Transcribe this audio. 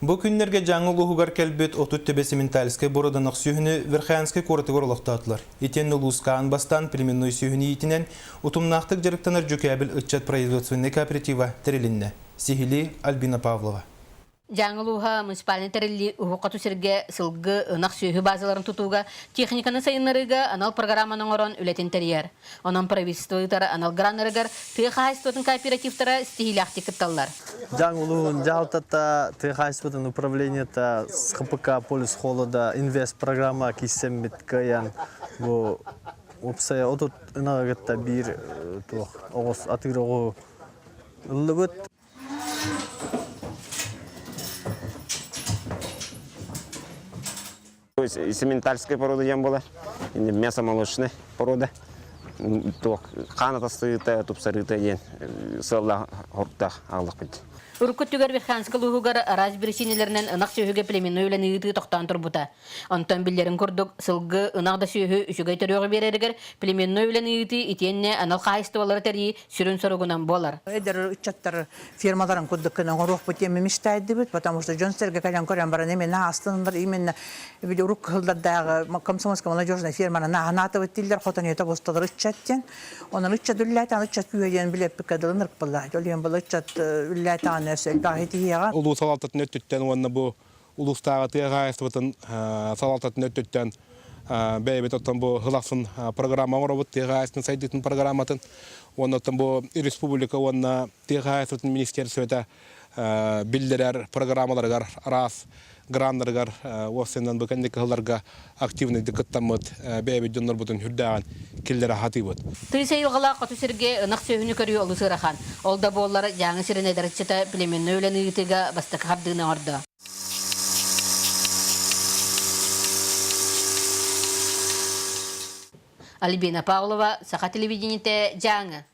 Бу күннэргэ Дьааҥы улууһугар кэлбит 30 төбө сементальскай боруоданах сүөһүнү Верхоянскай куоратыгар олохтоотулар. Итиэннэ улууска аан бастаан племенной сүөһүнү иитинэн утумнаахтык дьарыктанар Дьүкээбил ыччат производственнай кооператива тэрилиннэ. Сиһилии Альбина Павлова. Дьааҥы улууһа муниципальнай тэриллии уһук хоту сиргэ сылгы, ынах сүөһү базаларын тутууга, техниканы сайыннарыыга анал программаны оҥорон үлэтин тэрийэр. Онон правительство ыытар анал граннарыгар тыа хаһаайыстыбатын кооперативтара ситиһиилээхтик кытталлар. Дьааҥы улууһун дьаһалтата тыа хаһаайыстыбатын управлениета ХПК Полюс холода инвест программа киирсэммит кыайан бу уопсайа 30 ынаҕы кытта биир туох оҕус атыыр оҕуһу ыллыбыт. Сементальская порода диэн буолар. Мясо молочная порода. Туох хаан атастыыта, тупсарыыта диэн сыаллаах хоруктаах аҕаллахпыт. Урукку өттүгэр Верханскай улууһугар араас биричиинэлэринэн ынах сүөһүгэ племенной үлэни ыытыы тохтоон турбута. Онтон биллэрин курдук, сылгы, ынах да сүөһү үчүгэй төрүөҕү биэрэригэр племенной үлэни ыытыы итиэннэ анал хаһаайыстыбалары тэрийии сүрүн соругунан буолар. Эдэр ыччаттар фермаларын курдук гына оҥоруохпут диэн мечтайдыбыт, потому что дьон-сэргэ кэлэн көрөн баран именно астынылар, именно били урук кыһыллардааҕы комсомольская молодежная ферманы нааһынаатыбыт дииллэр, хотонуйата бостолор ыччат диэн. Онон ыччат үллээтэҕин ыччат күүһэ диэн билэппиккэ дылы ынырык Ол иһин был ыччат үллээтэҕин өссө элбэх итиһиэҕэ. Улуус салалтатын өттүттэн уонна бу улуустааҕы тыа хаһаайыстыбатын салалтатын өттүттэн бэйэбит оттон бу сыл ахсын программа оҥоробут тыа хаһаайыстыбатын сайдыытын программатын уонна оттон бу республика уонна тыа хаһаайыстыбатын министерствота биллэрэр программаларыгар араас граннарыгар уопсайынан бу кэнники сылларга активныйдык кыттаммыт бэйэбит дьоннорбутун үрдээҕин киллэрэ сатыыбыт. Тыыс айылҕалаах хоту сиргэ ынах сүөһүнү көрүү олус ыарахан. Ол да буоллар Дьааҥы сирин эдэр ыччата племенной үлэни ыытыыга бастакы хардыыны оҥордо. Альбина Павлова, Саха телевидениетэ, Дьааҥы.